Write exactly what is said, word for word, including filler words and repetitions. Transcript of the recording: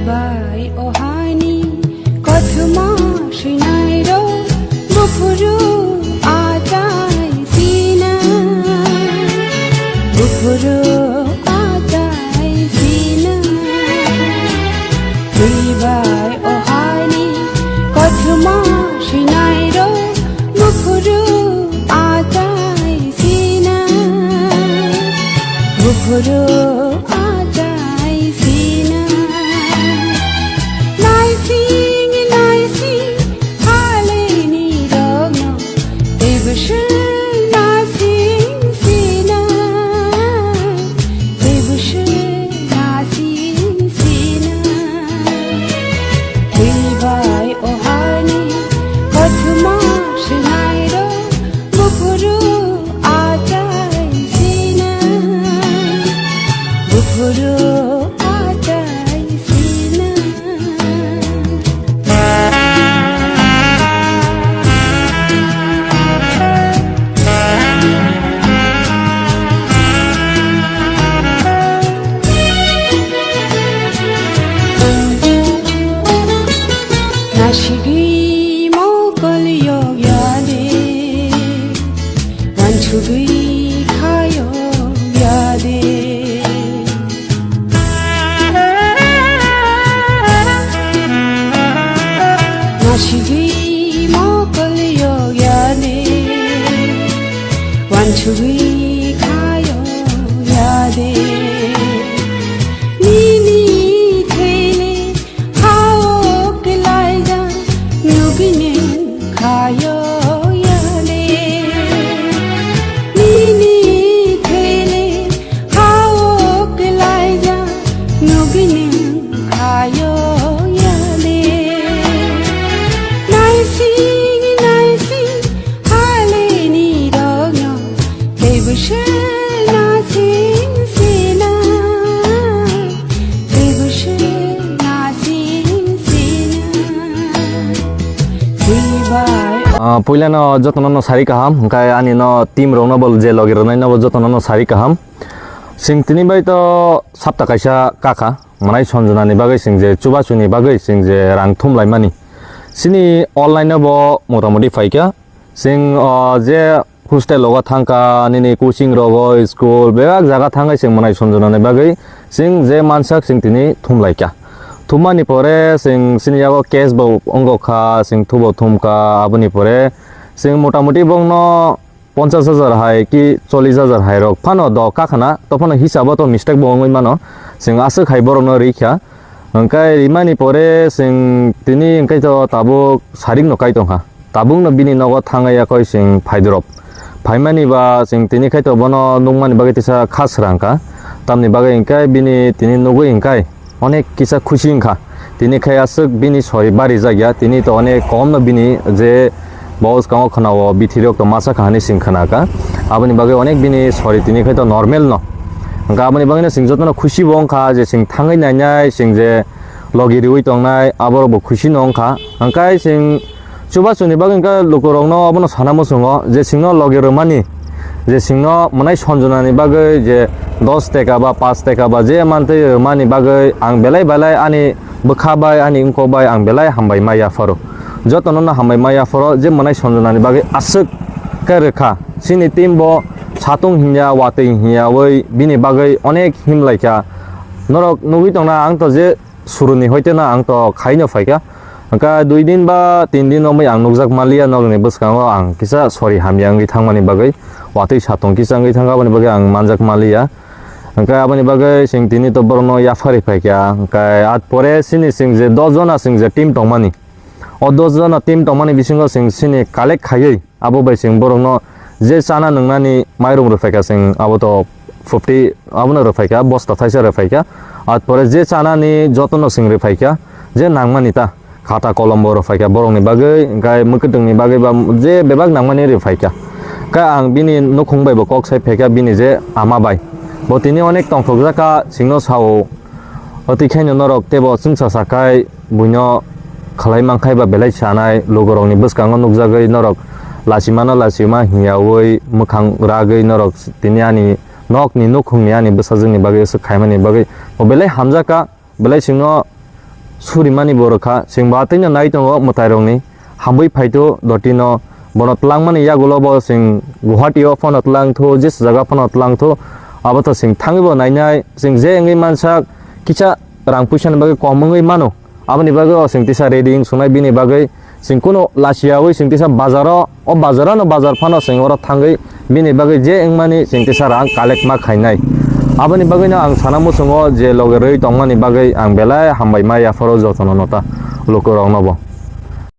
Bai o hani kothoma swinairok buphuru achai sina, buphuru achai sina. Twi bai o hani kothoma swinairok buphuru achai sina, buphuru achai sina. Naising naising haleni rokno teibo swng naising sina, teibo swng naising sina. Twi bai o hani kothoma swinairok buphuru achai sina, buphuru achai sina. Nasigwi mokol yok ya de, wansugwi kha yok ya de. Nasigwi mokol yok ya de, wansugwi kha yok ya de. Nini thele Hao kelaijak nugini khayo yale. Nini thele hao kelaijak nugini khayo yale. Naising naising haleni rokno teibo se naising sina. Ah, puilano jotono no sari kaham, hwnkhe ani no team rokno bo je logi rwnai no bo jotono no sari kaham. Sing tini bai to sapta kaisa kakha, mwnai Sanjana ni bagwi sing je chubachu ni bagwi sing je rang thum lai mani. Sini online no bo motamoti phaikha. Sing, ah, je hostel rogo thangkha, nini coaching rogo, school, bebak jaga thangwi sing mwnai Sanjana ni bagwi sing je mansak sing tini thumlaikha. Thummani pore sing sini yago case bo wngkha, sing thubo thumkha, aboni pore sing motamoti bongno ponchas hajar hai ki chollish hajar hai rok phano do kakhana, to phano hisabo to mistake bo wngwi mano, sing aswk hai borokno rikha. Hwnkhe rimani pore sing tini hwnkhe to tabuk sarikno kai tongkha. Tabukno bini nogo thangwi yakoi sing phaidorop. Phaimani ba sing tini khai to bono nukmani bagwi tisa kha srang kha. Tamni bagwi hwnkhe bini tini nugwi hwnkhe onek kisa khusi wngkha. Tini khai aswk bini sori bari jakya, tini to onek komno bini je bo swkango khwnao bithi rok to masa kha hinwi sing khna kha. Aboni bagwi onek bini sori tini khai to normal no. Hwnkhe aboni bagwino sing jotono khusi bo wngkha je sing thangwi nainai sing je logi riwi tongnai aborok bo khusi no wngkha. Hwnkhe sing Chubachu ni bagwi hwnkhe lukurokno obono sana muchungo je singno logi rwmani, je singno mwnai Sanjana ni bagwi je dos teka ba paanch teka ba je mantwi rwmani bagwi ang belai belai ani bwkha bai ani wngkok bai ang belai hambai ma yapharo. Jotono no hambai ma yapharo je mwnai Sanjana ni bagwi aswk khe rwkha. Chini team bo satung hinya watwi hinya wi bini bagwi onek himlaikha. Norok nugwi tongna ang to je Suruni hoite no ang to khaino phaikha. Hwnkhe dui din ba tin din wngwi ang nukjak manliya, nokni bwskango ang kisa sori hamya wngwi thangmani bagwi, watwi satung kisa wngwi thangkha, aboni bagwi ang manjak manliya. Hwnkhe aboni bagwi chwng tini to borokno yapharwi phaikha. Hwnkhe at pore chini chwng je dos jona chwng je team tongmani, o dos jona team tongmani bisingo chwng chini collect khaiwi, abo bai chwng borokno je chana nwngnani mairum rwphaikha, chwng abo to fifty abono rwphaikha, bosta thaisa rwphaikha. At pore je chanani jotono chwng rwphaikha, je nangmani ta khata kolom bo rwphaikha borokni bagwi, hwnkhe mwkhwtwngni bagwi ba je bebak nangmani rwphaikha. Khe ang bini nukhung bai bo kok sai phaikha bini je ama bai. Bo tini onek tongthokjak kha, chwngno sao. Otwi khaino norok teibo chwngsa sakhai buino khlai mankhai ba belai sanai logorokni bwskango nukjagwi norok lachimano lachima hiyaui mwkhang ragwi norok tini ani nokni nukhungni ani bwsajwkni bagwi swk khaimani bagwi bo belai hamjak kha. Belai chwngno surimani bo rwkha, chwng bo atwino nai tongo mwtairokni, hambai phaito dotino, bono twlangmani yagulo bo chwng Guwahati o phano twlang thu, jesa jaga phano twlang thu, abo to chwng thangwi bo nainai, chwng je wngwi mansak, kisa rang puisa ni bagwi kom wngwi mano, aboni bagwi o chwng tisa ready wng sungnai bini bagwi, Chwng kunu lachiyaui chwng tisa bazaro, o bazarano bazar phano chwng oro thangwi bini bagwi je wngmani chwng tisa rang collect ma khainai. Aboni bagwino ang sana muchungo je loge rwi tongmani bagwi ang belai hambai ma yapharo jotono nota lukurokno bo.